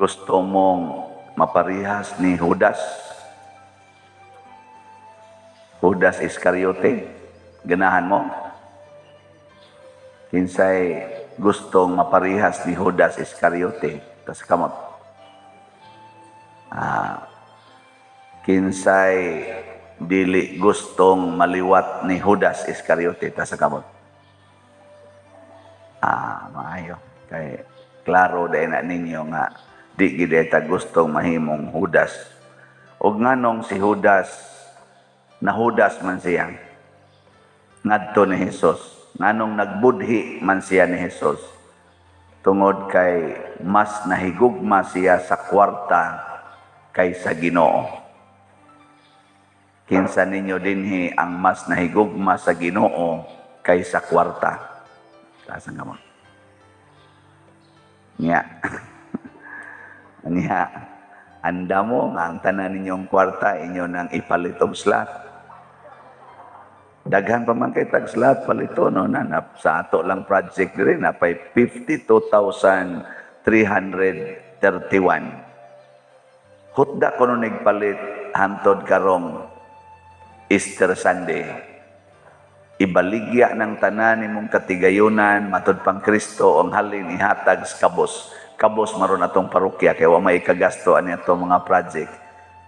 Gusto mong maparihas ni Judas? Judas Iscariote? Ganahan mo? Kinsay gustong maparihas ni Judas Iscariote? Tas kamot. Ah, kinsay dili gustong maliwat ni Judas Iscariote? Tas kamot. Ah, maayo. Kay klaro diay na ninyo nga di gid ta gustong mahimong Judas. Og nganong si Judas, nahudas man siya ngadto ni Jesus? Nganong nagbudhi man siya ni Jesus? Tungod kay mas nahigugma siya sa kwarta kaysa Ginoo. Kinsa ninyo dinhi ang mas nahigugma sa Ginoo kaysa kwarta? Taas ang kamot. Nya. Nya. Anda mo nga ang tanan ninyong kwarta inyo nang ipalit og slot. Daghan pa man kay tag slot palito, no, na sa ato lang project diri napay 52,331. Hutda kuno nagpalit hantod karong Easter Sunday. Ibaligya ng tanan nimong katigayunan matud pang Kristo ang halin ihatag sa kabos. Kabos maron atong parokya kay wa may kagasto ani atong mga project.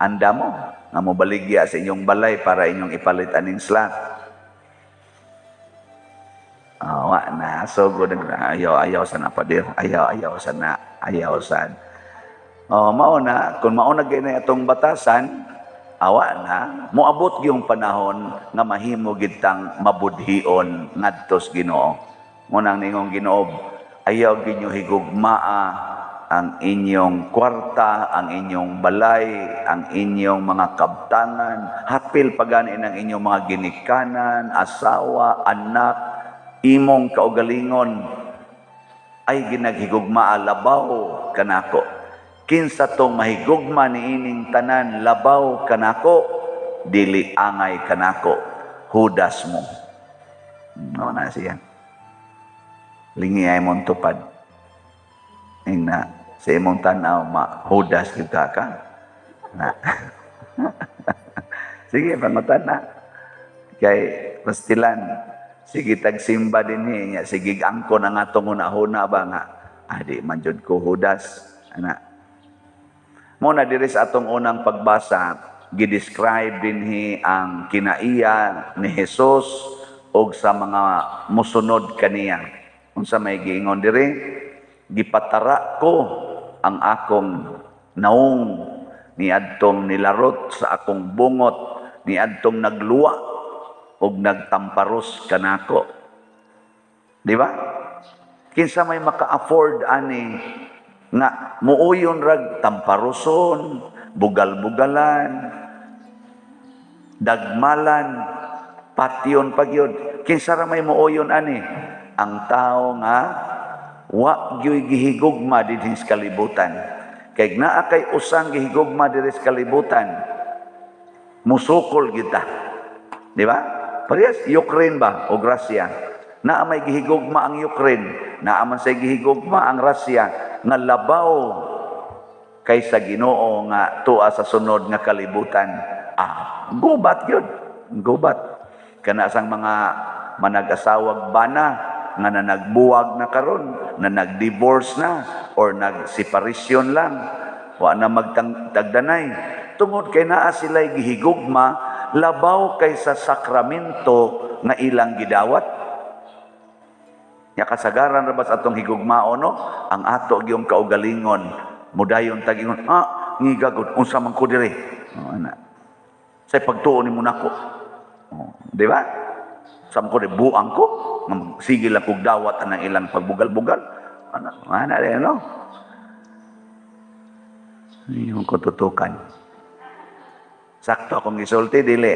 Anda mo nga mobaligya sa inyong balay para inyong ipalit aning slot? Ah, wa na. So, good. Ayaw, ayaw sana, pader. Ayaw, ayaw sana. Ayaw san. Oh, mao na, kung mao na gani atong batasan, awa na, moabot yung panahon nga mahimo gitang mabudhion ngadto sa Ginoo. Mo nang ningong Ginoo, ayaw ginyo higugmaa ang inyong kwarta, ang inyong balay, ang inyong mga kabtangan, hapil pagani ng inyong mga ginikanan, asawa, anak, imong kaugalingon, ay ginaghigugmaa labaw kanako. Kinsa tong mahigugma ni ining tanan labaw kanako, dili angay kanako, Judas mo. No na siya. Lingi ay mong tupad. Ing na, sa imong tanaw, ma Judas kita ka. Na. Sige, pangutan na. Kay pastilan, sige tagsimba din niya, sige angkon ang atong hunahuna ba nga, ah, di man jud ko Judas. Ana. Mo na diri sa atong unang pagbasa, gidescribe dinhi ang kinaiya ni Jesus og sa mga musunod kaniya. Unsa may giingon diri? Gipatara ko ang akong naong niadtong nilarot sa akong bungot, niadtong nagluwa og nagtamparos kanako. Di ba? Kinsa may maka-afford ani nga muuyon rag tamparoson, bugal-bugalan, dagmalan, patyon pagyod? Kinsa ra may muuyon ani? Ang tao nga wa gyoy gihigugma dinhi sa kalibutan. Kay naa kay usang gihigugma diri sa kalibutan, musukol kita. Di ba? Parehas Ukraine ba o Russia? Naa may gihigugma ang Ukraine, naa man say gihigugma ang Russia nga labaw kaysa Ginoo nga tuwa sa sunod nga kalibutan. Ah, gubat yun. Gubat. Kana sang mga manag-asawag bana nga na nagbuwag na karon, na nag-divorce na or nag-separation lang, wa na magtagdanay. Tungod kay naa sila'y gihigugma labaw kaysa sakramento nga ilang gidawat. Nya kasagaran ra ba sa atong higugmao, no? Ang ato gyung kaugalingon. Mudayon tag-ingon, ah, ngigagod, unsa man ko diri? Oh, ana. Sa pagtuo nimo nako. Oh, di ba? Sa ko di buang ko, nga sige lang kog dawat anang ilang pagbugal-bugal. Ana, ana rin, no? Yung kututukan. Sakto akong gisulti, dili?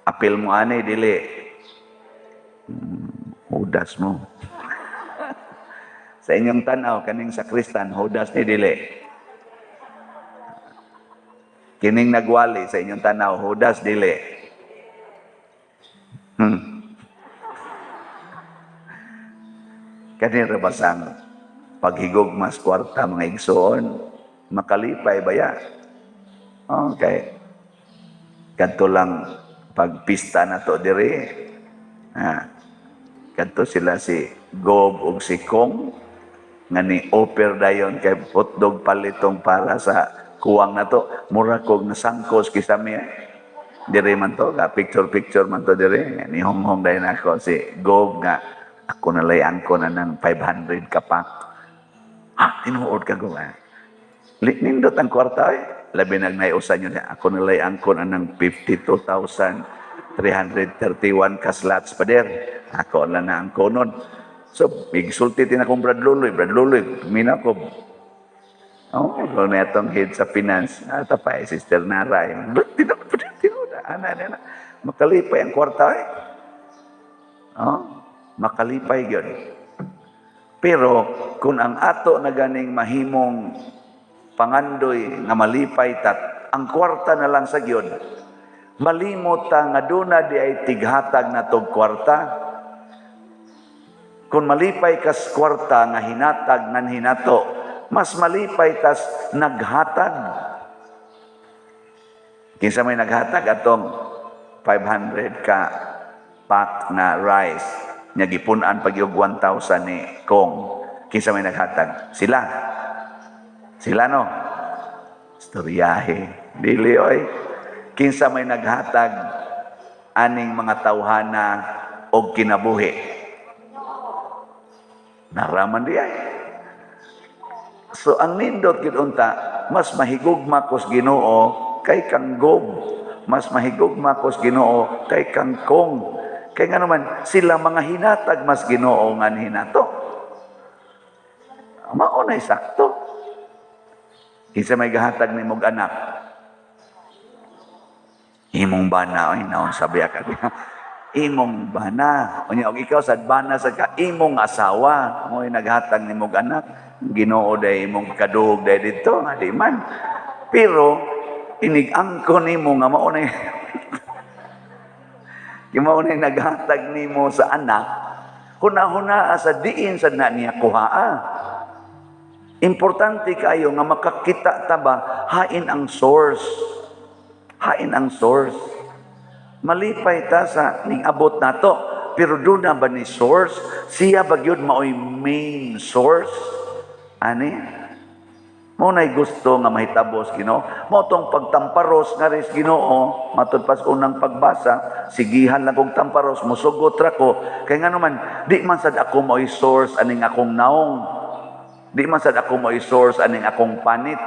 Apil mo ani, dili? Hudas mo. Sa inyong tanaw, kaning sakristan, hudas ni dili? Kining nagwali, sa inyong tanaw, hudas, dili? Kanira basang Paghigugma sa kwarta, mga igsoon, makalipay ba ya? Okay. Kadto lang pagpista na to diri. Ha. Kadto sila si Gob ug si Kong nga ni offer dayon kay hotdog palitong para sa kuwang na to. Mura kog nasangkos kisami eh. Diri man to, ga picture picture man to diri. Ni honghong dayon ako si Gob nga ako na lay angko na ng 500 ka pack. Ah, tinuod ka, Gob, ah. Nindot ang kwarta eh. Labi nag naiusan nyo niya. Ako nalay angkon anang 52,331 ka slots pa der. Ako lang na ang konon. So, igsulti tin akong Brad Luloy. Brad Luloy, tumina ko. Oh, kung na itong head sa finance. Ata pa, eh, Sister Naray. Tinuod, tinuod. Ana, ana. Makalipay ang kwarta eh. Oh, makalipay yun. Pero kung ang ato na ganing mahimong pangandoy nga malipay tat ang kwarta na lang sa gyud, malimot ta nga duna di ay tighatag na tog kwarta. Kung malipay kas kwarta nga hinatag ngan hinato, mas malipay tas naghatag. Kinsa may naghatag atong 500 ka pack na rice nya gipun-an pag 1,000 ni Kong? Kinsa may naghatag? Sila. Sila, no? Istoryahe. Dili oy. Kinsa may naghatag aning mga tawhana og kinabuhi? Naraman di ay. So ang nindot gid unta, mas mahigugma kos Ginoo kay kang Gob. Mas mahigugma kos Ginoo kay kang Kong. Kay nga naman sila mga hinatag mas Ginoo ngan hinato. Mao nay sakto. Kinsa may gahatag nimog anak? Imong bana, oy, naon sabi ka. Imong bana. Unya og ikaw sad bana sa ka imong asawa, mo'y naghatag nimog anak. Ginoo day imong kaduhog day didto, nga di man. Pero inig-angko nimo nga mao nay naghatag nimo sa anak, huna-huna sa diin sad na niya kuhaa. Importante kayo nga makakita ta ba hain ang source. Hain ang source. Malipay ta sa ning abot nato, pero doon na ba ni source? Siya ba gyud maoy main source? Ani? Mao nay gusto nga mahitabos Ginoo. Mao tong pagtamparos nga ris Ginoo, matud pas unang pagbasa, sigihan lang kog tamparos, musugot ra ko. Kay ngano man, di man sad ako maoy source aning akong naong. Di man sad ako maoy source aning akong panit.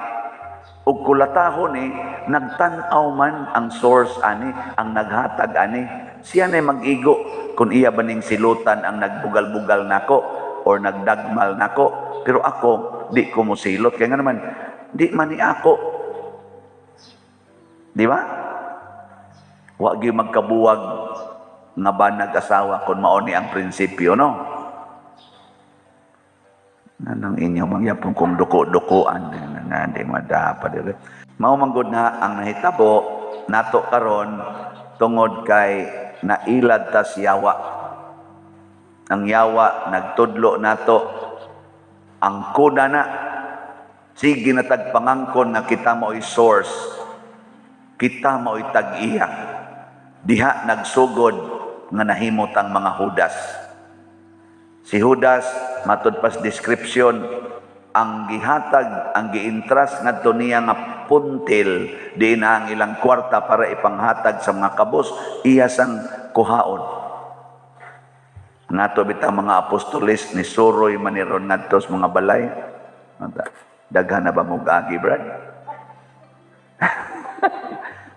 Ug kulatahon ni nagtan-aw man ang source ani, ang naghatag ani. Siya na mag-igo kung iya ba ning silutan ang nagbugal-bugal nako or nagdagmal nako. Pero ako, di ko mosilot. Kaya nga naman, di man ni ako. Di ba? Wa gyud magkabuwag nga banag asawa kung mao ni ang prinsipyo, no? Anong inyo mangyapon kung duko-dukuan nga di madapa dire. Mao man gud na ang nahitabo nato karon tungod kay nailad tas yawa. Ang yawa nagtudlo nato ang kuda na sige na tagpangangkon nga kita mao'y source, kita mao'y tag-iya. Diha nagsugod nga nahimot ang mga Judas. Si Judas, matud pas description, ang gihatag, ang giintras ngadto niya nga puntil diin na ang ilang kwarta para ipanghatag sa mga kabos, iya sang kuhaon. Ngato bitang mga apostoles ni suroy maniron ngadto sa mga balay. Daghan na ba mo agi, Brad?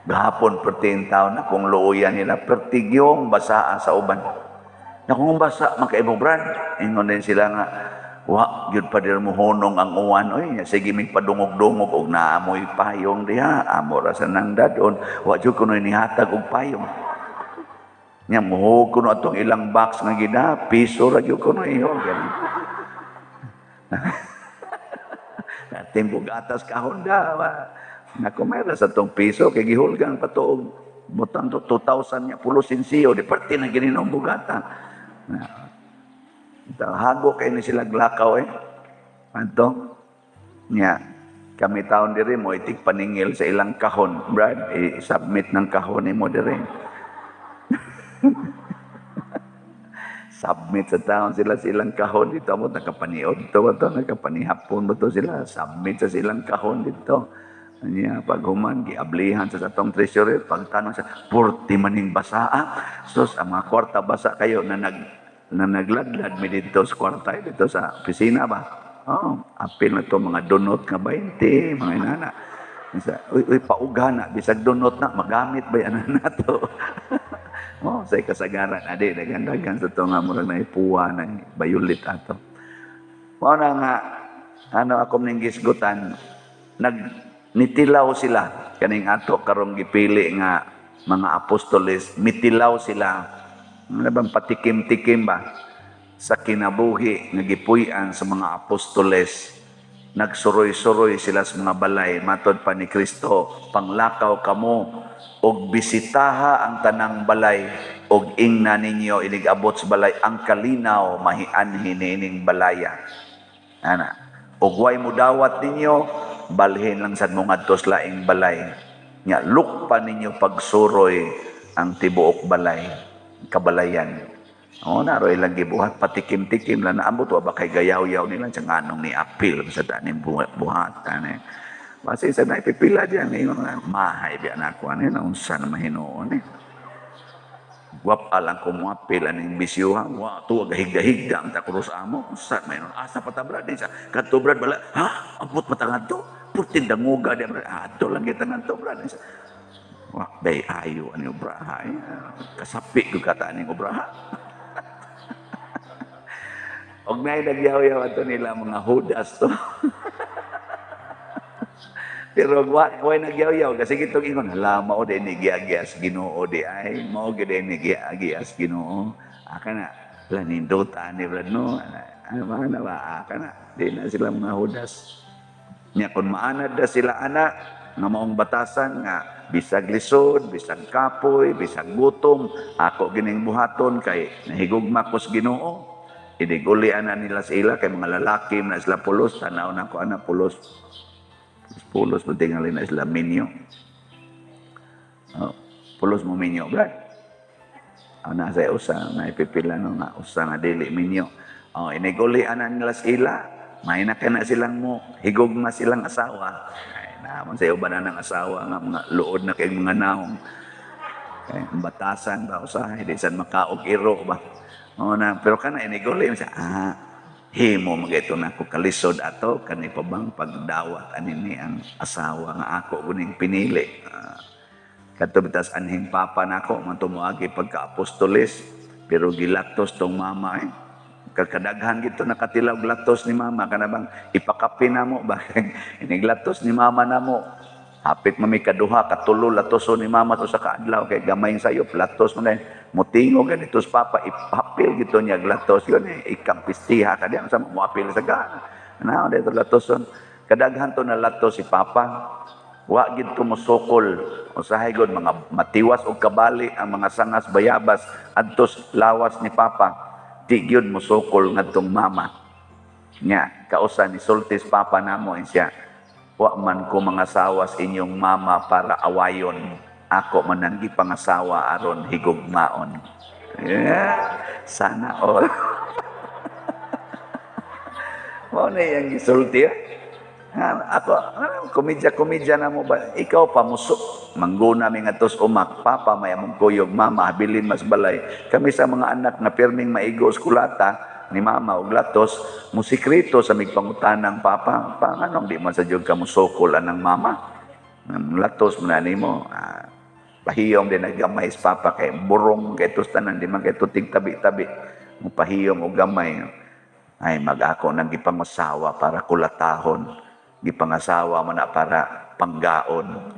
Gahapon perti taon na kung luoyan nila, pertigyong basaa sa uban. Na kung basa makaimo, Brad, ingon din sila nga wa gyud pa dir mo hunong ang uwan oy, sige mig padungog-dungog og naamoy payong diha, amo ra sa nang dadon, wa jud kuno nihatag og payong. Nya muhug kuno atong ilang box nga gida, piso ra gyud kuno iyo. Timbog atas kahon da. Nako, mayra sa tong piso kay gihulgan pa to og butang to 2,000 nya pulo sensiyo di parte na gini ng bugata. Hago kay ni sila glakaw eh. Anto? Nya, kami taon diri mo itig paningil sa ilang kahon. Brad, i-submit ng kahon nimo diri. Submit sa taon sila sa ilang kahon dito mo nakapaniod to ba to, nakapanihapon ba to sila, submit sa silang kahon dito. Anya pag human giablihan sa atong treasurer, pagtanong sa purti maning basa, sus, ang mga kwarta basa kayo na nag na nagladlad mi dito sa kwarta dito sa opisina ba. Oh, apil na to mga donot nga 20, mga inana. Isa, uy, uy, pauga na, bisag donot na, magamit ba yan na to? Oh, say kasagaran adi daghan-daghan sa to nga murag na ipuwa na bayulit ato. Mao na nga ano ako ning gisgutan, nag nitilaw sila kaning ato karong gipili nga mga apostoles, mitilaw sila. Ano bang patikim-tikim ba sa kinabuhi nga gipuy-an sa mga apostoles? Nagsuroy-suroy sila sa mga balay, matod pa ni Kristo, "Panglakaw kamo og bisitaha ang tanang balay og ingna ninyo inig abot sa balay, ang kalinaw mahianhin niining balaya." Ana, og way mudawat ninyo, balhin lang sad mo ngadto sa laing balay. Nya lukpa ninyo pagsuroy ang tibuok balay, kabalayan. O, naro ilang gibuhat, patikim-tikim lang naabot, wa ba kay gayaw-yaw nila sa nganong ni apil sa taning buhat ani. Basi sa naipipila diyan ingon nga mahay biya na ako ani, unsa na mahinuon eh. Wap alang ko muapil aning bisyuha, wa tuwa gahigda-higda ang takuros amo, unsa may asa pa ta, Brad, sa kadto, Brad, bala ha, ambot pa ta ngadto, purting danguga di, Brad, adto lang kita ngadto, Brad. Wa day ayo ani obraha eh. Kasapi ko kata aning obraha. Og nay nagyaw-yaw ato nila mga Judas to. Pero wa nagyaw-yaw kasi gitong ingon, "Hala, mao di ni giagias Ginoo di ay, mao gid ni giagias Ginoo." Aka na, la nindota ni Brad no. Ano ba na ba aka na. Di na sila mga Judas. Nya kung maanad na sila ana nga maong batasan nga bisag lisod, bisag kapoy, bisag gutom, ako gining buhaton kay nahigugma ko sa Ginoo. Inig-uli ana nila sa ila kay mga lalaki man na sila pulos, tanaw na ko ana pulos. Pulos mo tingali na sila minyo. Oh, pulos mo minyo, Brad. Oh, nasa usa na ipipila no nga usa nga dili minyo. Oh, inig-uli ana nila sa ila, may na na silang mo higugma silang asawa. Ay, naman sa uban na ng asawa nga mga luod na kay mga naong. Kay batasan ba usahay di san makaog iro ba. Oh, na pero kana iniguli siya, himo magito na ko kalisod ato kani pa bang pagdawat ani ni ang asawa nga ako guning pinili. Kadto bitas anhing papa nako man tumuagi pagka-apostoles, pero gilatos tong mama eh. Kakadaghan gito nakatilaw latos ni mama, kana bang ipakape namo ba, iniglatos ni mama namo. Hapit mami kaduha, katulo latoso ni mama to sa kaadlaw kay gamay sayop latos man dahil. Mutingog ganito sa papa, ipapil gito niya latos yun eh, ikampistiha ka diyan sa muapil sa gana. Na dito latoson. Kadaghan to na latos si papa. Wa gid to mosukol. Usahay gud mga matiwas og kabali ang mga sangas bayabas adtos lawas ni papa. Di gyud mosukol ngadtong mama. Nya, kausa ni sultis papa namo siya. "Wa man ko mga sawas inyong mama para awayon. Ako man ang gipangasawa aron higugmaon." Yeah, sana all. Mao na iyang gisulti. Eh. Ha, ako, komedya-komedya na mo ba? Ikaw pa muso. Mangguna mi nga tos umak, papa may among kuyog, mama habilin mas balay. Kami sa mga anak nga pirming maigo sa kulata ni mama og latos, musikreto sa migpangutanang papa, pa nganong di man sa jud ka musukol anang mama? Ang latos man nimo, pahiyom din naggamay sa papa kay burong kay tos tanan, di man kay tutig tabi-tabi. Mupahiyom og gamay. Ay mag-ako nang gipangasawa para kulatahon, gipangasawa man na para panggaon.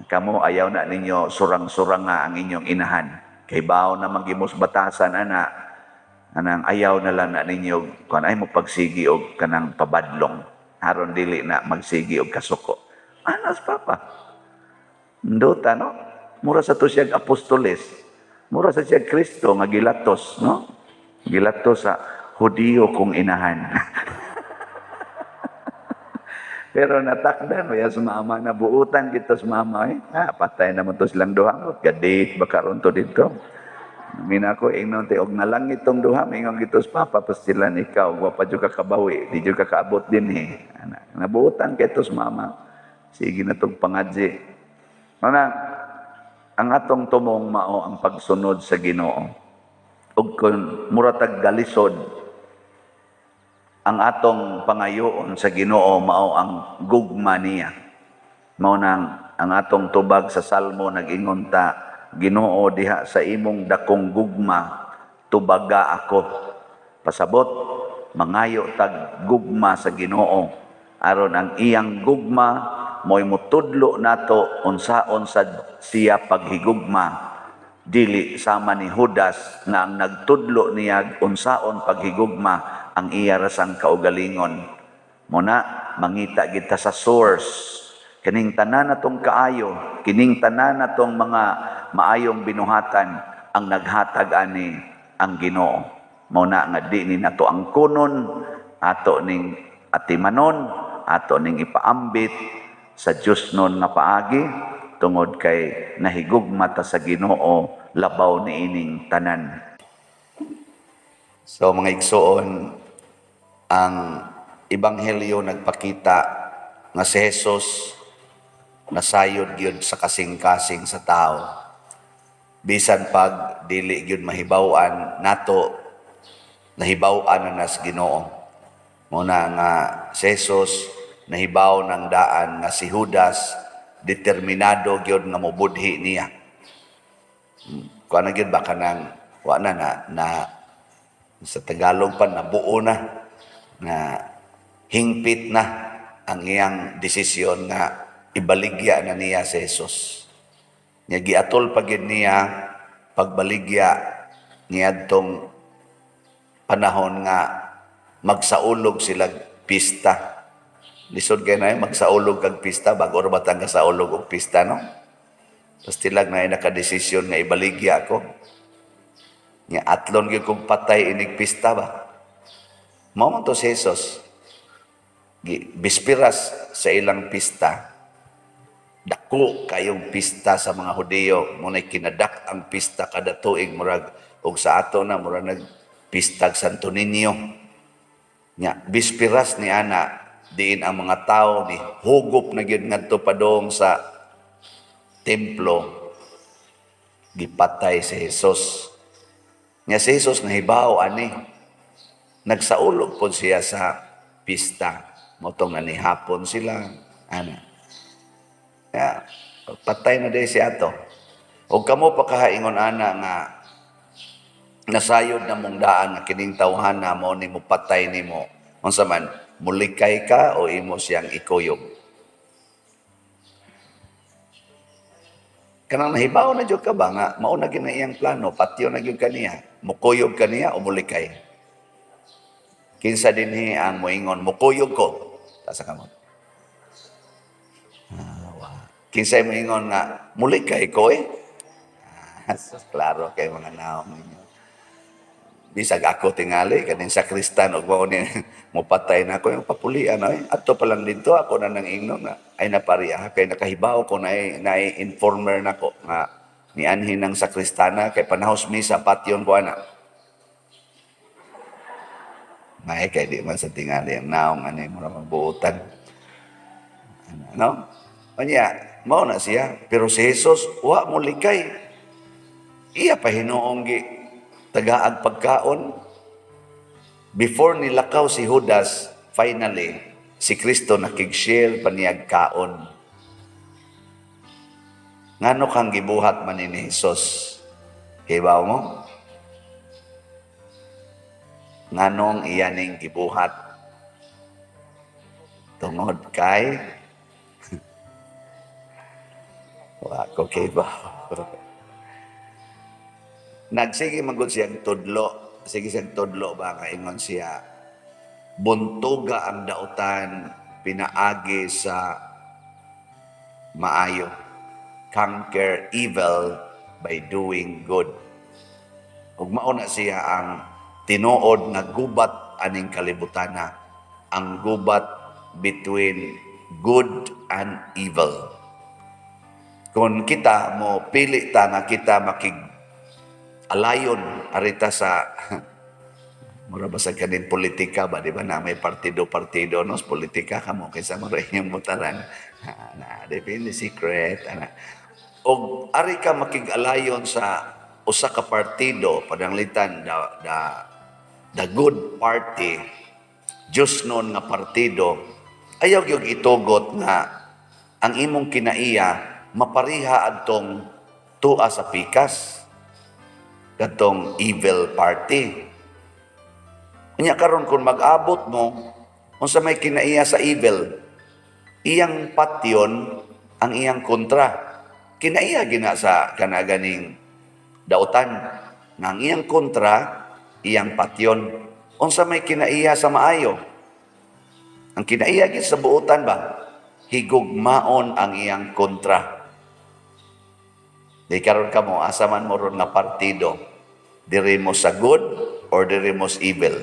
Kamo ayaw na ninyo surang-surang nga ang inyong inahan. Kay bawo na magimos batasan ana, anang ayaw na lang na ninyo kuan ay mo pagsigi og kanang pabadlong aron dili na magsigi og kasuko. Anas papa. Ndota no? Mura sa to siya apostoles. Mura sa siya Kristo nga gilatos, no? Gilatos sa Hudiyo kong inahan. Pero natakdan mo sa mama, nabuutan kita sa mama eh. Ah, patay naman to silang duha. Gadate ba karon to dito? Mina ko ingnon ti og nalangit tong duha, mingon gito sa papa, pastilan ikaw, wa pa jud ka kabawi, di jud ka kaabot dinhi. Ana, nabuutan kay sa mama. Sige na tong pangadji. Mana ang atong tumong mao ang pagsunod sa Ginoo. Ug kun muratag galisod ang atong pangayoon sa Ginoo, mao ang gugma niya. Mao nang ang atong tubag sa Salmo, nag-ingon ta, "Ginoo, diha sa imong dakong gugma, tubaga ako." Pasabot, mangayo tag gugma sa Ginoo aron ang iyang gugma mo'y mutudlo nato unsaon sa siya paghigugma, dili sama ni Judas nga ang nagtudlo niya unsaon paghigugma ang iya rasang kaugalingon. Muna mangita kita sa source kining tanan natong kaayo, kining tanan natong mga maayong binuhatan, ang naghatag ani ang Ginoo. Mao na nga di ni nato ang kunon, ato ning atimanon, ato ning ipaambit sa Dios nun nga paagi, tungod kay nahigugma ta sa Ginoo labaw niining tanan. So mga igsoon, ang ebanghelyo nagpakita nga si Jesus nasayod gyud sa kasing-kasing sa tao. Bisan pag dili gyud mahibaw-an nato, nahibaw-an na nas Ginoo. Muna nga si Jesus nahibaw ng daan nga si Judas determinado gyud nga mobudhi niya. Kuan na gyud ba, kanang wa na na, na sa Tagalog pa, nabuo na na hingpit na ang iyang desisyon nga ibaligya na niya si Jesus. Nya giatol pa gyud niya pagbaligya niadtong panahon nga magsaulog sila pista. Lisod kay na magsaulog kag pista, bago ra batang kasaulog og pista, no? Pastilag na nakadesisyon nga ibaligya ako. Nya atlon gyud kong patay inig pista ba. Mao man to si Jesus. Bispiras sa ilang pista, dako kayong pista sa mga Hudiyo, muna'y kinadak ang pista kada tuig, murag og sa ato na murag nag pistag Santo Niño. Nya bispiras ni ana, diin ang mga tao ni hugop na gyud ngadto padong sa templo, gipatay si Jesus. Nya si Jesus nahibaw ani, nagsaulog pod siya sa pista, motong nanihapon sila ana. Ya, patay na day si ato. O kamo pa kahaingon ana nga nasayod na mong daan nga kining tawhana mo ni mo patay nimo. Unsa man, mulikay ka o imo siyang ikuyog? Kanang nahibaw na jud ka ba nga mao na gyud na iyang plano, patyo na gyud kaniya, mukuyog kaniya o mulikay? Kinsa dinhi ang moingon mukuyog ko? Tasa kamot. Kinsay moingon nga mulikay ko eh? Ah, klaro kay mga naong ninyo. Bisag ako tingali kaning sakristan og mao ni mopatay na ako yung papulian ay adto pa lang didto ako na nang ingno nga ay napariya kay nakahibaw ko na na informer nako nga nianhin ng sakristana kay panahos misa, patyon ko ana. May kay di man sa tingali ang naong ani mura magbuotan. No? Unya, mao na siya. Pero si Jesus, wa mo likay. Iya pa hinuong gi tagaag pagkaon. Before nilakaw si Judas, finally, si Kristo nakig-share pa niyag kaon. Ngano kang gibuhat man ni Jesus? Hibaw mo? Nganong iya ning gibuhat? Tungod kay wa ko kibaw. Nagsige man gud siyang tudlo. Sige siyang tudlo ba nga ingon siya, buntuga ang dautan pinaagi sa maayo. Conquer evil by doing good. Ug mao na siya ang tinuod nga gubat aning kalibutana. Ang gubat between good and evil. Kung kita mo pili ta nga kita makig alayon arita sa mura ba sa kanin politika ba, di ba, na may partido-partido, no? Sa politika kamo, kaysa mo inyong mutaran na depende secret ana, og ari ka makig-alayon sa usa ka partido, pananglitan the good party, Diyos noon nga partido, ayaw gyud itugot nga ang imong kinaiya mapariha adtong tua sa pikas, kadtong evil party. Unya karon kung mag-abot mo, unsa may kinaiya sa evil, iyang patyon ang iyang kontra. Kinaiya gina sa kanaganing dautan nga ang iyang kontra, iyang patyon. Unsa may kinaiya sa maayo? Ang kinaiya gid sa buotan ba? Higugmaon ang iyang kontra. Di karon kamo, asa man mo ron nga partido, diri mo sa good or diri mo sa evil?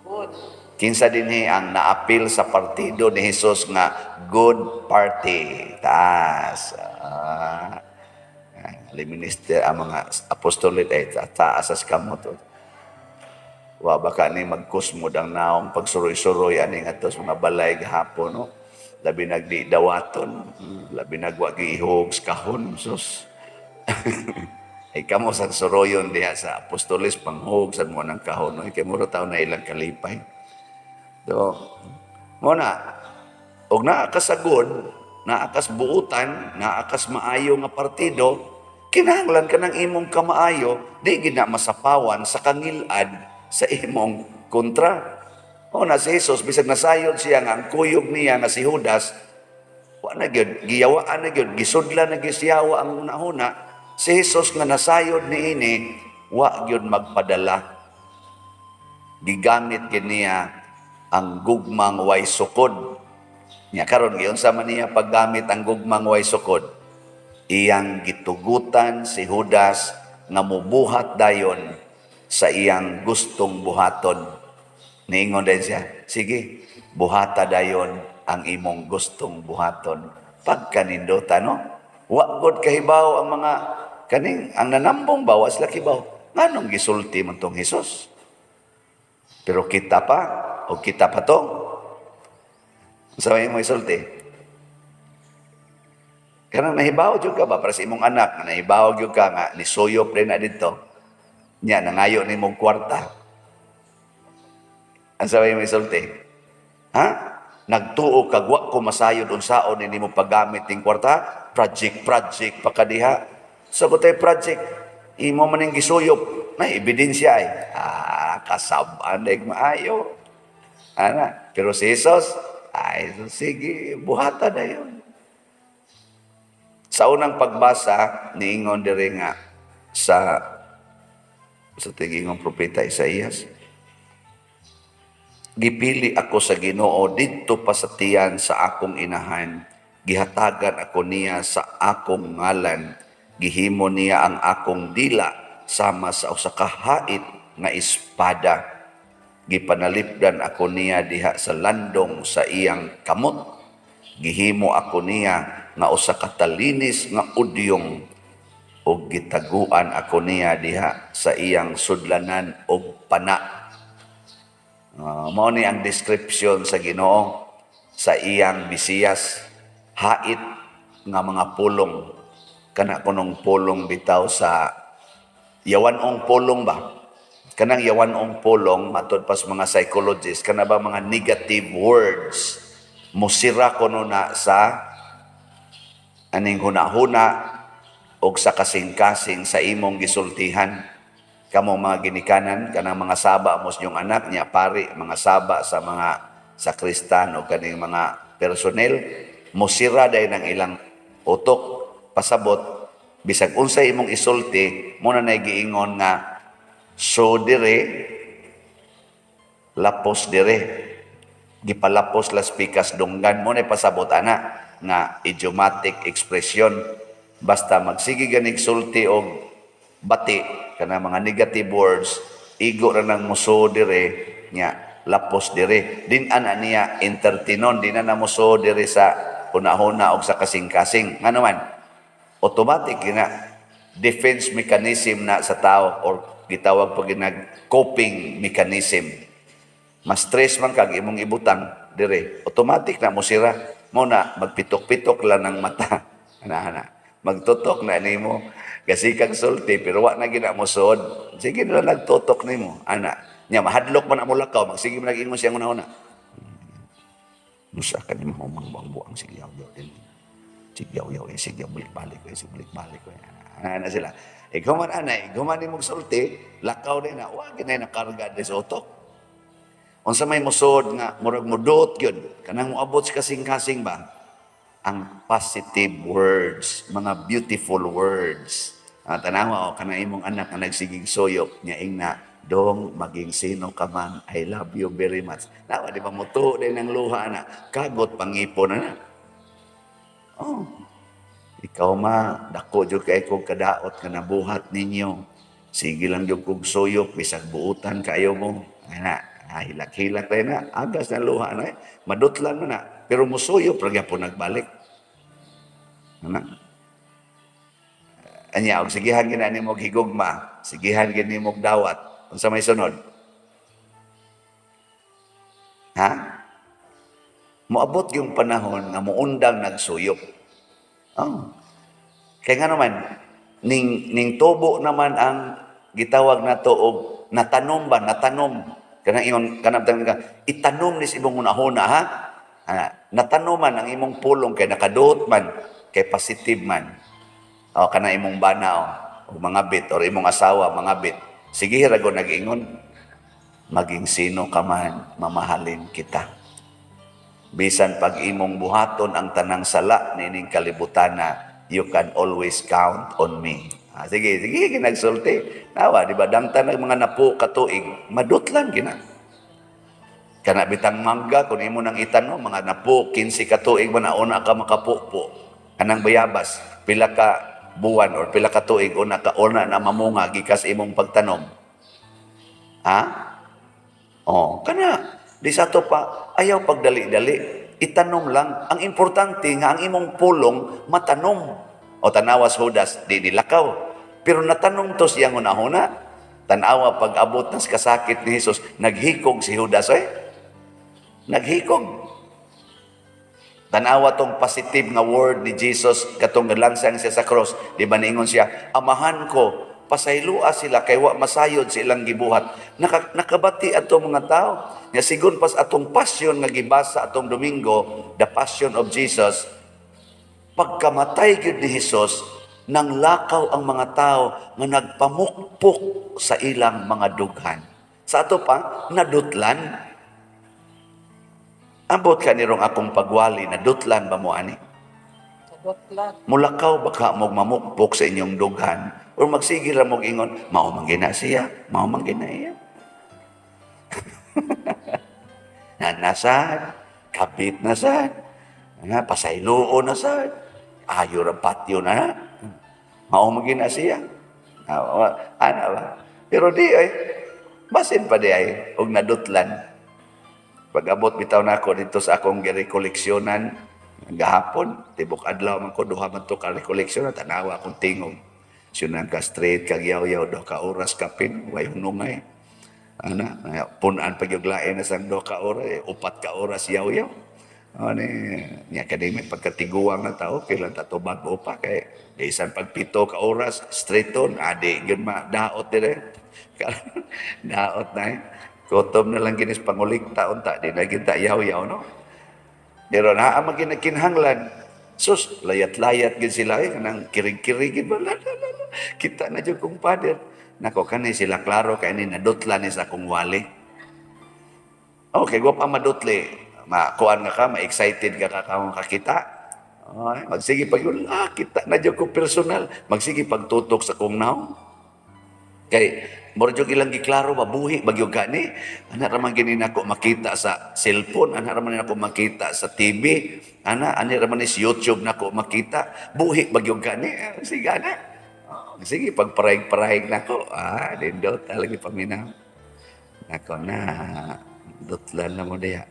Good. Kinsa dinhi ang naapil sa partido ni Jesus nga good party? Taas. Ah, minister, ang mga apostolate ay taas as kamo to. Wa baka ni magkusmod ang naong pagsuroy-suroy ani ngadto sa mga balay gahapon, no? Labi nagdi dawaton, labi nagwa giihog sa kahon, sus. Ay kamo sa suroyon diha sa apostoles, panghug sa mo ng kahon, no? Kay mura taon na ilang kalipay. So, mo na, og naa ka sa good, naa kas buutan, naa kas maayo nga partido, kinahanglan ka ng imong kamaayo, di gid na masapawan sa kangilad sa imong kontra. O na si Jesus, bisag nasayod siya nga ang kuyog niya nga si Judas, wa na gyud, giyawaan na gyud, gisudlan na gyud siyawa ang una-una. Si Jesus nga nasayod niini, wa gyud magpadala. Gigamit gyud niya ang gugmang way sukod. Nya karon, giunsa man niya paggamit ang gugmang way sukod? Iyang gitugutan si Judas nga mubuhat dayon sa iyang gustong buhaton. Niingon din siya, "Sige, buhata dayon ang imong gustong buhaton." Pagkanindota, no? Wa god kahibaw ang mga kaning ang nanambong ba, wa sila kibaw. Nganong gisulti man tong Jesus? Pero kita pa, o kita pa to. Sa may mo isulti? Kanang nahibaw jud ka ba para sa imong anak, nga nahibaw jud ka nga nisuyop rin na dito. Nya nangayo nimo kwarta. Ang sabay mo isulti? Ha? Nagtuo kag wa ko masayod unsaon ni nimo paggamit ning kwarta? Project project pa kadiha. Sa tay project, imo man ning gisuyop. Na ebidensya ay. Ah, kasab-an maayo. Ana, pero si Jesus, ay sige, buhata na yun. Sa unang pagbasa, niingon diri nga sa tigingong propeta Isaías, "Gipili ako sa Ginoo didto pa sa tiyan sa akong inahan. Gihatagan ako niya sa akong ngalan. Gihimo niya ang akong dila sama sa usa ka hait nga espada. Gipanalipdan ako niya diha sa landong sa iyang kamot. Gihimo ako niya nga usa ka talinis nga udyong ug gitaguan ako niya diha sa iyang sudlanan og pana." Mao ni ang description sa Ginoo sa iyang Mesiyas, hait nga mga pulong, kana kunong pulong bitaw sa yawanong pulong ba, kanang yawanong pulong, matud pas mga psychologists, kana ba mga negative words, musira kuno na sa aning hunahuna og sa kasing-kasing sa imong gisultihan. Kamo mga ginikanan, kanang mga saba mo sa inyong anak niya pari, mga saba sa mga sakristan o kaning mga personnel, musira dayon ang ilang utok. Pasabot, bisag unsay imong isulti mo na, nay giingon nga so dire lapos dire, gipalapos las pikas dunggan mo na. Pasabot ana nga idiomatic expression, basta magsige ganig sulti og bati, kana mga negative words, igo ra nang muso dire nya. Lapos dire. Din ana niya entertainon, di na namuso dire sa hunahuna og sa kasing-kasing. Ngano man? Automatic na defense mechanism na sa tao or gitawag pa ginag coping mechanism. Mas stress man kag imong ibutang dire, automatic na mo sira mo na magpitok-pitok lang ng mata. Ana ana. Magtutok na nimo. Kasi kag sulti pero wa na gina mo suod. Sige na lang nagtutok nimo. Ana. Nya mahadlok man ang mulakaw, magsige man nag-ingon siya una-una. Musa ka ni mahumang buang buang sige yaw yaw din. Sige yaw yaw eh, sige balik-balik eh, sige balik-balik eh. Ana na sila. Ikaw man ana, ikaw man nimong sulti, lakaw din na, wa ginay nakarga di sa utok. Unsa may musod nga murag mudot gyud kanang moabot sa kasing-kasing ba? Ang positive words, mga beautiful words. Ah, tanawa o kanang imong anak nga nagsigig suyop nya ingna, "Dong, maging sino ka man, I love you very much." Nawa di ba mutuo din ang luha na, kagot pangipon na na. Oh. "Ikaw ma, dako jud kay kog kadaot nga nabuhat ninyo. Sige lang jud kog suyop bisag buutan kayo mo." Ana, ah, hilak-hilak rin na, agas na luha na eh. Madutlan mo na, pero musuyop ra gyapon nagbalik. Ana. Anya, og sigihan gina nimo higugma, sigihan gid nimo dawat. Unsa may sunod? Ha? Moabot yung panahon nga muundang nagsuyop. Oh. Kaya nga naman, ning tubo naman ang gitawag nato og natanom ba, natanom. Kanang imong kanang ka, itanom ni sa imong hunahuna ha. Ah, natanom man ang imong pulong kay nakaduot man, kay positive man. O kana imong bana o, o mga bit or imong asawa mga bit. Sige ra go nag-ingon, "Maging sino ka man, mamahalin kita. Bisan pag imong buhaton ang tanang sala nining kalibutana, you can always count on me." Ah, sige, sige, ginagsulti. Nawa, di ba, dangtan ng mga napo katuig, madutlan gina. Kana bitang mangga, kung imo nang itanom, mga napo, 15 katuig man na una ka makapupo. Kanang bayabas, pila ka buwan or pila ka tuig una ka una na mamunga gikas imong pagtanom. Ha? Oh, kana di sa to pa ayaw pagdali-dali. Itanom lang. Ang importante nga ang imong pulong matanom. O tanawas Judas, di nilakaw. Pero natanom to siyang hunahuna. Tanawa pag abot nas kasakit ni Jesus, naghikog si Judas eh. Naghikog. Tanawa tong positive nga word ni Jesus katong langsang siya sa cross. Di ba niingon siya, "Amahan ko, pasaylua sila kay wa masayod sa ilang gibuhat." Nakabati atong mga tao. Nga sigon pas atong passion nga gibasa atong Domingo, the Passion of Jesus, pagkamatay gyud ni Jesus, nang lakaw ang mga tao nga nagpamukpok sa ilang mga dughan. Sa ato pa, nadutlan. Ambot ka nirong akong pagwali, nadutlan ba mo ani? Nadutlan. Mulakaw ba ka mo mamukpok sa inyong dughan? Or magsige ra mo ingon, "Mao man gina siya, mao man gina iya." Na nasad, kapit na sad, nga pasayloon na sad, ayo ra patyo na na. Mao man gina siya. Ah, ana ba? Pero di ay, basin pa di ay, og nadutlan. Pag-abot bitaw nako dito sa akong girekoleksyonan gahapon, tibok adlaw man ko, duha man to ka rekoleksyonan, tanawa akong tingog. Siyunan ka straight kag yaw-yaw, 2 ka oras kapin, way hunungay. Ana, punan pag yung lain na sang 2 ka oras, eh, 4 ka oras yaw-yaw. Ano eh, niya kani may pagkatiguang na tao, kailan tatubag o pa, kay bisan pag 7 ka oras, straight on, adi, yun ma, daot dire. Daot na eh. Kutob na lang ginis pangulik taon ta, di na kita yaw-yaw, no? Pero naa man ginakinhanglan. Sus, layat-layat gid sila eh, kanang kirig-kirig gid ba? La, la, la, la. Kita na jud kong father. Nako kani sila klaro kay ni nadutlan ni sa akong wali. Okay, go pa madutli. Makuan nga ka, ma-excited ka ka kakita. Ay, magsige pag yun, ah, kita na jud ko personal. Magsige pagtutok sa kong naong. Kay mura jud ilang giklaro ba buhi bagyo gani. Ana ra man gini nako makita sa cellphone, ana ra man nako makita sa TV, ana ani ra man ni sa YouTube nako makita. Buhi bagyo gani. Eh, sige ana. Oh, sige pagparahig-parahig nako. Ah, nindot lagi paminaw. Nako na. Dutlan na mo diha.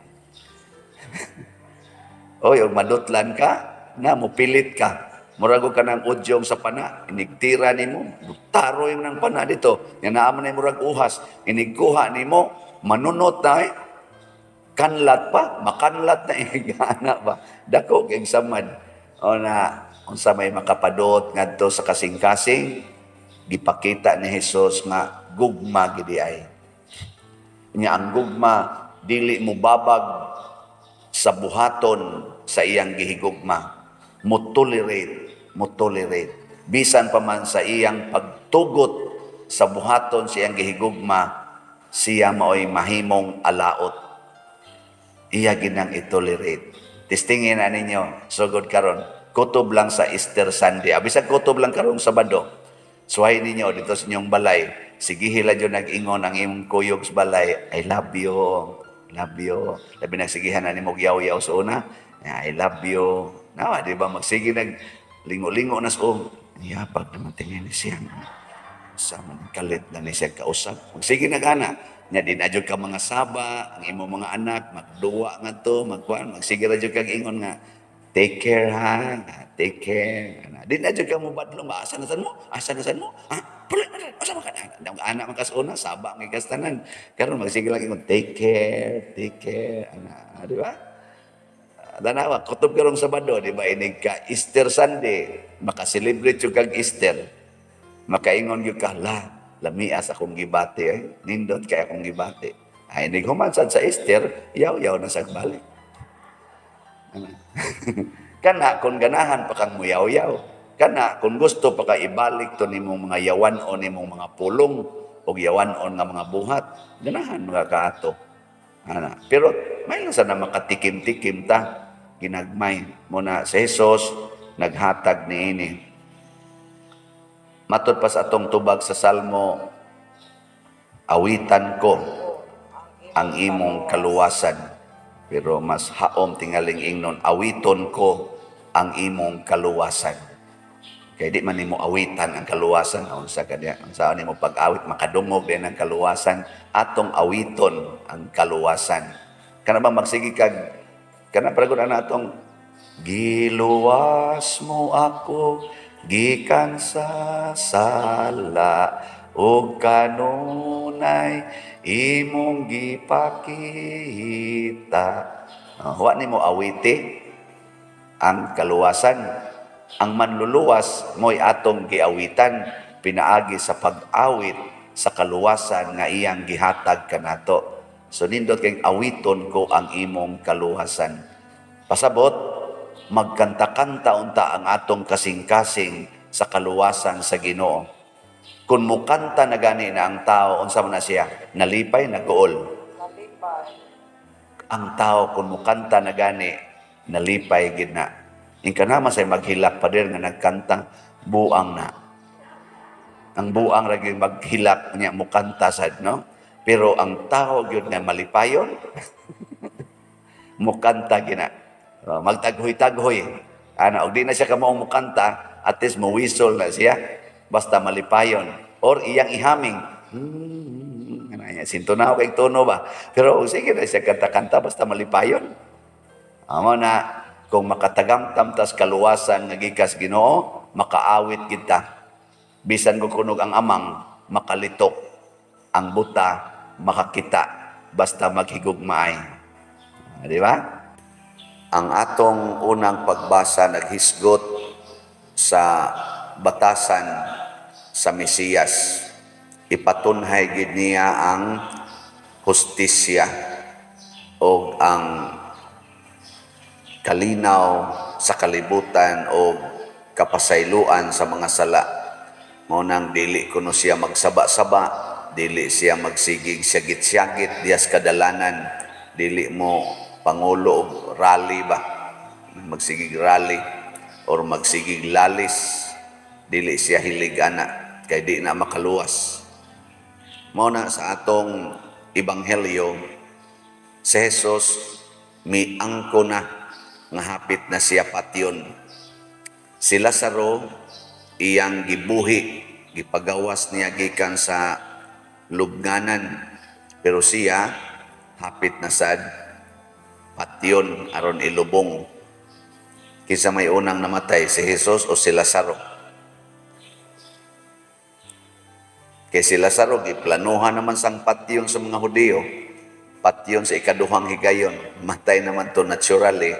Oy, og madutlan ka, na mopilit ka. Murag og kanang udyong sa pana, inigtira nimo, taro yung nang pana dito. Nga naa man na murag uhas, inigkuha nimo, manunot na eh. Kanlat pa, makanlat na igana ba. Dako kay samad. O na unsa may makapadot ngadto sa kasing-kasing, gipakita ni Jesus nga gugma gidi ay. Nya ang gugma dili mo babag sa buhaton sa iyang gihigugma. Mo tolerate, mo tolerate. Bisan pa man sa iyang pagtugot sa buhaton sa iyang gihigugma, siya maoy mahimong alaot. Iya ginang i-tolerate. Testingin na ninyo, sugod karon. Kutob lang sa Easter Sunday. Abisag kutob lang karong Sabado. Suway ninyo dito sa inyong balay. Sige hila dyan nag-ingon ang imong kuyog sa balay. I love you. Love you. Labi nagsigihan na nimo yaw-yaw sa una. I love you. Nawa, di ba? Magsige nag lingo-lingo na sa oh. Yapag naman tingin ni siya. Sa man kalit na ni siya kausap. Magsige nag-ana. Nya di na jud ka mga saba, ang imong mga anak magduwa ngadto, magkuan, magsige ra jud kag ingon nga take care ha, take care. Ana, di na jud ka mo badlong ba, asa na sad mo? Asa na sad mo? Ha? Puli na asa man ka na? Ang anak man kas una, saba ngay kastanan. Karon magsige lang ingon take care ana, di ba? Tanawa, kutob karong Sabado, di ba? Inig ka Easter Sunday, maka-celebrate jud kag Easter. Makaingon gyud ka, la, lamias akong gibati eh. Nindot kay akong gibati. Ay, inig human sad sa Easter, yaw-yaw na sa balik. Kana kung ganahan pa kang muyaw-yaw. Kana kung gusto pa ka ibalik to nimong mga yawan-on nimong mga pulong o yawan-on nga mga buhat, ganahan mga kaato. Ana. Pero may lang sana makatikim-tikim ta ginagmay mo na si Jesus naghatag niini. Matod pa sa atong tubag sa Salmo, awitan ko ang imong kaluwasan. Pero mas haom tingaling ingnon, awiton ko ang imong kaluwasan. Kay di man nimo awitan ang kaluwasan, unsa kanya, unsa nimo pag-awit makadungog din ang kaluwasan, atong awiton ang kaluwasan. Kana ba magsige kag kana pragon ana atong giluwas mo ako gikan sa sala ug kanunay imong gipakita. Wa nimo awiti ang kaluwasan. Ang manluluwas mo'y atong giawitan pinaagi sa pag-awit sa kaluwasan nga iyang gihatag kanato. So nindot kay awiton ko ang imong kaluwasan. Pasabot, magkanta-kanta unta ang atong kasing-kasing sa kaluwasan sa Ginoo. Kung mukanta na gani na ang tao, unsa man na siya? Nalipay, naguol. Nalipay. Ang tao kung mukanta na gani, nalipay gid na. Ingka naman say maghilak pa din nga nagkanta, buang na. Ang buang ra gyud maghilak niya mukanta sad, no? Pero ang tao gyud nga malipayon, mukanta gina. Magtaghoy-taghoy. Ana, og di na siya kamaong mukanta, at least mo-whistle na siya. Basta malipayon. Or iyang ihaming. Ana niya, sintunaw kay tono ba? Pero sige na siya kanta-kanta, basta malipayon. Amo na, kung makatagamtam tas kaluwasan nga gikas Ginoo, makaawit kita. Bisan ko kunog ang amang, makalitok. Ang buta, makakita. Basta maghigugmaay. Di ba? Ang atong unang pagbasa naghisgot sa batasan sa Mesiyas. Ipatunhay gid niya ang hustisya o ang kalinaw sa kalibutan o kapasayloan sa mga sala. Mao nang dili kuno siya magsaba-saba, dili siya magsigig siyagit-siyagit diyas kadalanan, dili mo pangulo og rally ba, magsigig rally or magsigig lalis, dili siya hilig ana kay di na makaluwas. Mao na sa atong ebanghelyo, si Jesus miangko na nga hapit na siya patyon. Si Lazaro iyang gibuhi, gipagawas niya gikan sa lubnganan, pero siya Hapit na sad patyon aron ilubong. Kinsa may unang namatay, si Jesus o si Lazaro? Kay si Lazaro giplanuhan naman sang patyon sa mga Hudiyo. Patyon sa ikaduhang higayon. Matay naman to naturally.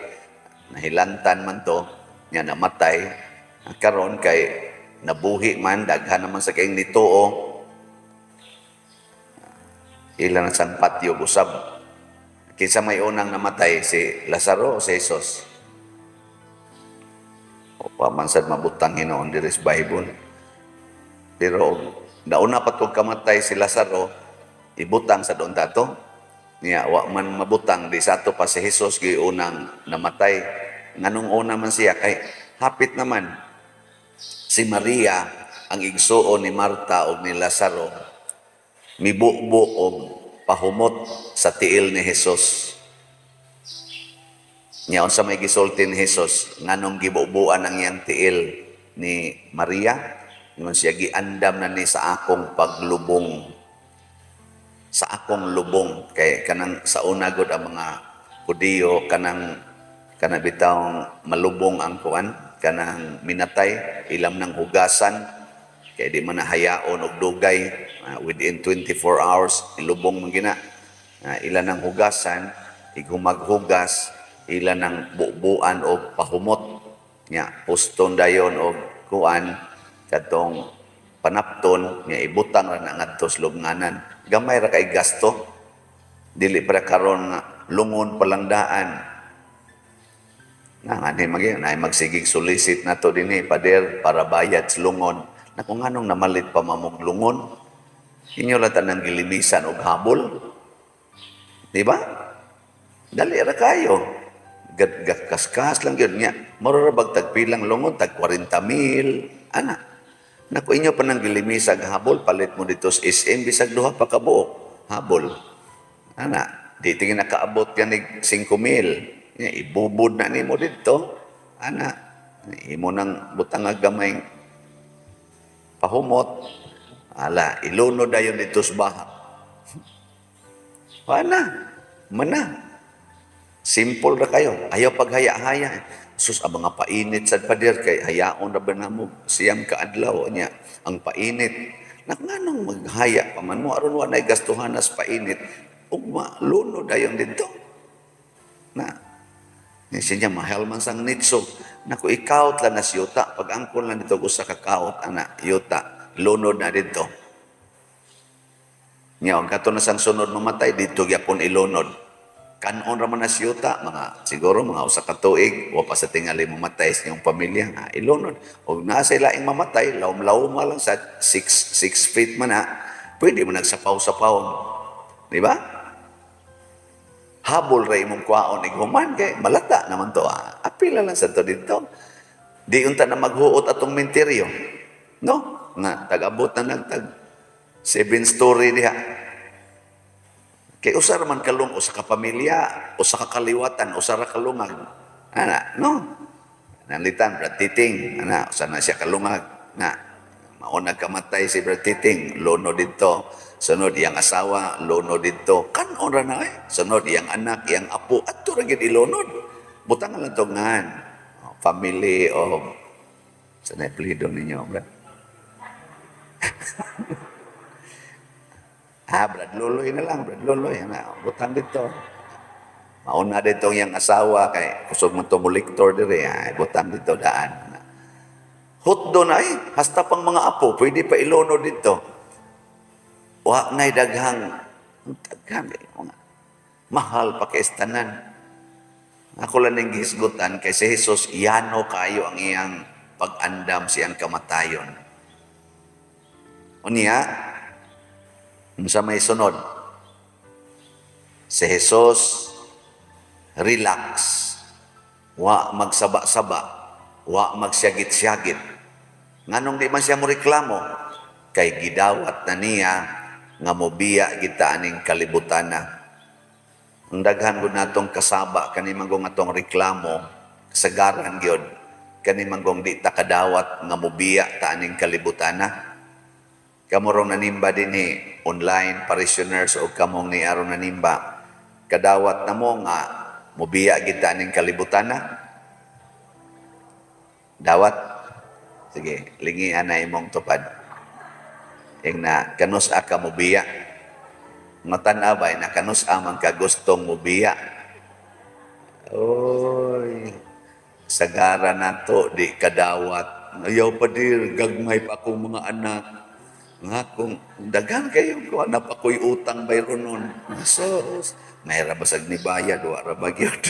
Nahilantan man to, nga namatay. Karon kay nabuhi man, daghan naman sa kayong nituo. Ila na sang patyo usab. Kinsa may unang namatay, si Lazaro o si Jesus? O pa man sad mabutang hinoon diri sa Bible. Pero nauna pa to kamatay si Lazaro, ibutang sa doon tato. Niya wa man mabutang di sa ato pa si Jesus gyud unang namatay. Nganong una man siya kay hapit naman si Maria ang igsuon ni Marta og ni Lazaro mibubo og pahumot sa tiil ni Jesus. Nya unsa may gisulti ni Jesus nganong gibubuan ang iyang tiil ni Maria? Ingon siya, giandam na ni sa akong paglubong. Sa akong lubong kay kanang sa una gud ang mga Hudiyo kanang kana bitawng malubong ang kuan kanang minatay ilam ng hugasan kay di man nahayaon og dugay, within 24 hours ilubong man gina. Ila ng hugasan, ighumaghugas, ila ng bubuan og pahumot nya puston dayon og kuan kadtong panapton nya ibutang ra na ngadto sa lubnganan. Gamay ra kay gasto, dili para karon nga lungon palangdaan na ngani magi na magsigig solicit nato dinhi, pader, para bayad sa lungon. Naku, nganong namalit pa mamog lungon? Inyo lang tanang gilimisan og habol, di ba? Dali ra kayo. Kaskas lang yun niya. Mura ra bag tagpilang lungon, tag 40 mil. Ana. Naku, inyo pa nang gilimisag habol, palit mo dito sa SM, bisag duha pa kabuok. Habol. Ana, di tingin nakaabot yan 5 mil. Nya, ibubod na nimo dito. Ana, imo nang butang gamay pahumot. Ala, ilunod dayon dito sa bahak. Wala. Mana. Simple ra kayo. Ayaw paghaya-haya. Sus, ang mga painit sa pader kay hayaon ra ba namo 9 ka adlaw niya ang painit. Nganong maghaya pa man mo aron wa nay gastuhan sa painit ug malunod dayon didto. Na ni siya mahal man sang nitso. Naku, ikaw lang na si yuta. Pag angkon lang dito usa ka kaot ana yuta, lunod na didto. Nya ang kato na sang sunod mamatay dito gyapon ilunod. Kanon ra man na si yuta, mga siguro mga usa ka tuig, wa pa sa tingali mamatay sa inyong pamilya, nga ilunod. Og naa sa laing mamatay, lawom-lawom lang sa 6 feet man na, pwede mo nagsapaw-sapaw. Di ba? Habol ra imong kwaon ighuman kay malata naman to. Ah. Apila lang sa to dito. Di unta na maghuot atong menteryo. No? Nga tag-abot na nagtag 7 story diha. Kay usa ra man kalung, usa ka pamilya, usa ka kaliwatan, usa ra kalungag. Ana, no? Nalitan Brad Titing, ana, usa na siya kalungag. Na mauna kamatay si Brad Titing, lono dito. Sunod iyang asawa, lono dito. Kanon ra na eh. Sunod iyang anak, iyang apo, adto ra gyud ilunod. Butangan lang to ngan. Family of sa na apelyido ninyo, Brad? Ah, Brad Loloy na lang, Brad Loloy. Ana, butang dito. Mauna dito ang iyang asawa kay kusog man to mo lektor diri, ay butang dito daan. Hutdo na ay, hasta pang mga apo, pwede pa ilunod dito. Wa na'y daghang, daghan, mga mahal pa kay tanan. Ako lang ning gihisgutan kay si Jesus, yano kayo ang iyang pag-andam siyang kamatayon. Unya, unsa may sunod? Si Jesus, relax. Wa magsaba-saba. Wa magsyagit-syagit. Nganong di man siya mo reklamo? Kay gidawat na niya nga mobiya kita aning kalibutan na. Ang daghan gud natong kasaba kani manggong atong reklamo, kasagaran gyud kani manggong di ta kadawat nga mobiya ta aning kalibutan na. Kamo rong nanimba dinhi online parishioners o kamong ni aron nanimba, Kadawat na mo nga mubiya gyud ta ning kalibutan na. Dawat. Sige, lingian na imong tupad. Ingna, kanus-a ka mubiya? Nga tan-aw ba na kanus-a man ka gustong mubiya? Oy, sagara nato di kadawat. Ayaw pa dir, gagmay pa akong mga anak. Nga kung daghan kayo ko, naa pa ko'y utang bayronon nun. So, may ra basag ni bayad, wa ra ba gyud?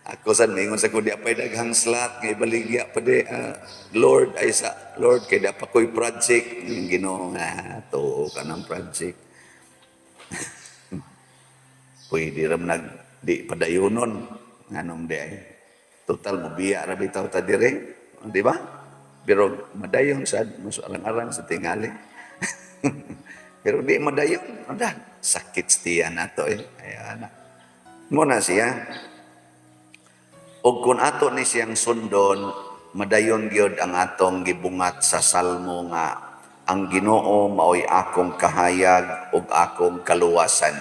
Ako san mingon sa ko, di pa'y daghang slot nga ibaligya pa di, Lord ay sa Lord kay di pa ko'y project. Yung Ginoo nga tuo ka ng project. Pwede ra man nag di padayonon nganong di ay. Total mo biya ra bitaw ta dire, di ba? Pero madayon sad mas arang-arang sa tingali. Pero di madayon, ada sakit siya nato eh. Ay ana. Mo na siya. Og kung ato ni siyang sundon, madayon gyud ang atong gibungat sa salmo nga ang Ginoo maoy akong kahayag ug akong kaluwasan.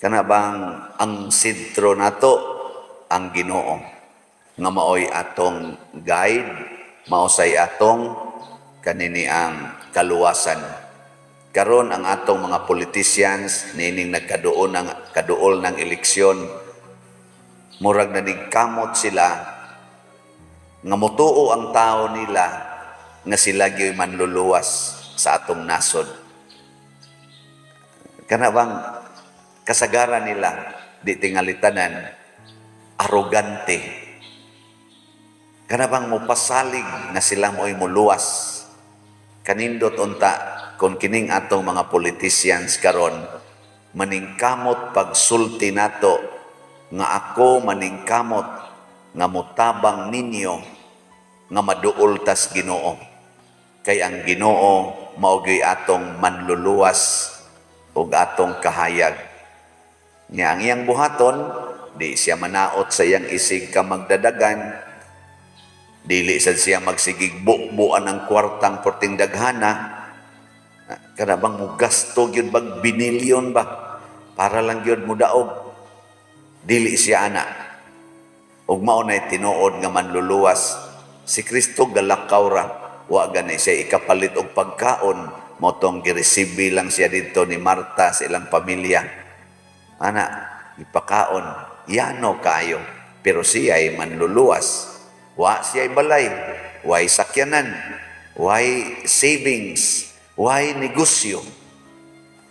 Kana bang ang sentro nato ang Ginoo nga maoy atong guide, maosay atong kanini ang kaluwasan. Karon ang atong mga politicians niining nagkaduol ng kaduol ng eleksyon, murag nanigkamot sila nga motuo ang tao nila nga sila gyud manluluwas sa atong nasod. Kana bang kasagaran nila di tingali tanan arogante. Kana bang mopasalig nga sila mo'y muluwas. Kanindot unta kung kining atong mga politicians karon maningkamot pagsulti nato nga ako maningkamot nga motabang ninyo nga maduol tas Ginoo. Kay ang Ginoo mao gyud atong manluluwas ug atong kahayag. Nya ang iyang buhaton, di siya manaot sa iyang isig ka magdadagan, dili sad siya magsigig bubuan ang kwartang porting daghana. Kana bang mugasto gyud bag binilyon ba para lang gyud mudaog? Dili siya ana. Ug mao nay tinuod nga manluluwas. Si Kristo galakaw ra, wa gani siya ikapalit og pagkaon, motong giresibi lang siya didto ni Marta sa ilang pamilya. Ana, ipakaon, yano kaayo. Pero siya ay manluluwas. Wa siya balay, way sakyanan, way savings, way negosyo.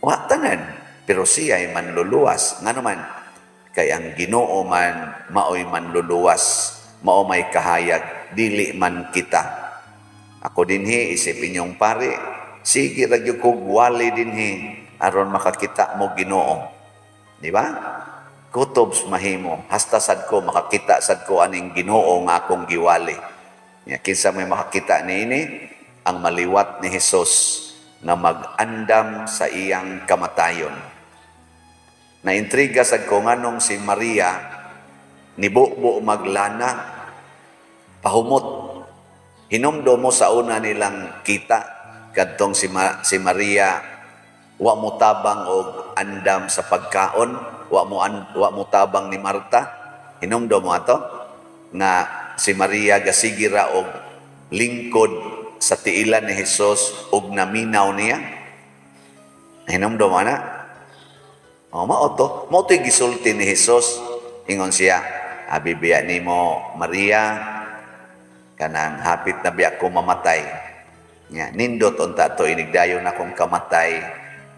Wa tanan. Pero siya ay manluluwas. Nga naman, kay ang Ginoo man maoy manluluwas, mao may kahayag, dili man kita. Ako dinhi isip inyong pare, sige ra gyud kog wali dinhi aron makakita mo Ginoo. Di ba? Kutob mahimo, hasta sad ko makakita sad ko aning Ginoo nga akong giwali. Nya kinsa may makakita niini? Ang maliwat ni Hesus nga mag-andam sa iyang kamatayon. Naintriga sad ko nganong si Maria nibubo maglana pahumot. Hinumdum mo sa una nilang kita kadtong si Maria wa mo tabang og andam sa pagkaon, wa mo tabang ni Marta. Hinumdum mo ato nga si Maria gasige ra og lingkod sa tiilan ni Jesus ug naminaw niya. Hinumdum mo na? O, mao to. Mao to'y gisulti ni Jesus. Ingon siya, "Abi biya nimo Maria, kanang hapit na biya ko mamatay. Nya, nindot unta to inigdayon akong kamatay,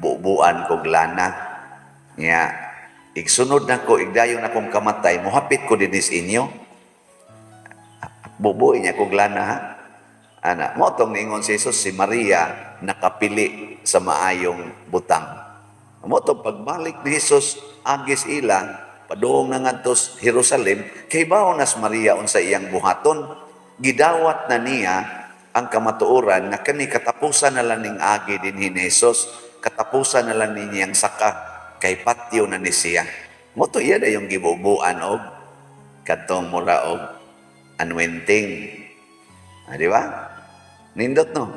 bubuan kog lana. Nya, igsunod na ko, igdayon akong kamatay, mohapit ko dinis inyo. Bubuin niya kog lana ha." Ana, mao tong niingon si Jesus, si Maria nakapili sa maayong butang. Mao tong pagbalik ni Jesus agis ila padung na ngadto sa Jerusalem, kay bawo nas Maria unsa iyang buhaton. Gidawat na niya ang kamatuoran nga kani katapusan na lang ning agi dinhi ni Jesus, katapusan na lang ninyang saka kay patyo na ni siya. Mao to iya dayong gibubuan og kadtong mura og anointing. Ah, di ba? Nindot no?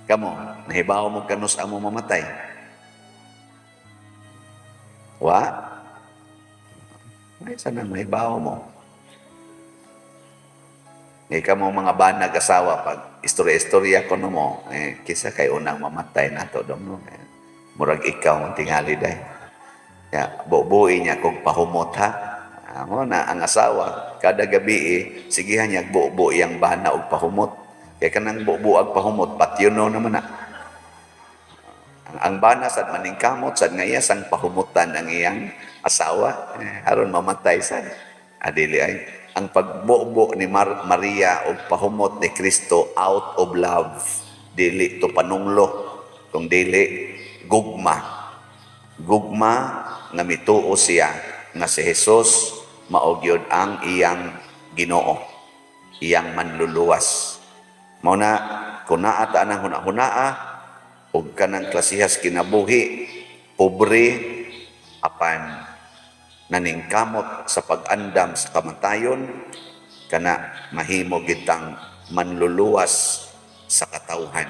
Kamo, nahibaw mo kanus amo mamatay. Wa? Ay, sana mahibaw mo. Ngay kamo mga banag asawa, pag istorya-istorya ko no mo, eh, kisa kay unang mamatay nato dong, no? Eh, murag ikaw ang tingali day. Ya, bubuin niya kung pahumot ha. Amo na ang asawa kada gabi eh, sigihan niya bubo iyang bana og pahumot. Kay kanang bubo ag pahumot patyono naman na. Ang bana sad maningkamot sad nga iya sang pahumutan ang iyang asawa eh, aron mamatay sad. Adili ay ang pagbubo ni Maria og pahumot ni Kristo out of love, dili to panunglo kung dili gugma, gugma nga mituo siya nga si Jesus mao gyud ang iyang Ginoo, iyang manluluwas. Mao na kung naa ta anang huna-hunaa ug kanang klasihas kinabuhi, pobre apan naningkamot sa pag-andam sa kamatayon, kana mahimo gitang manluluwas sa katawhan.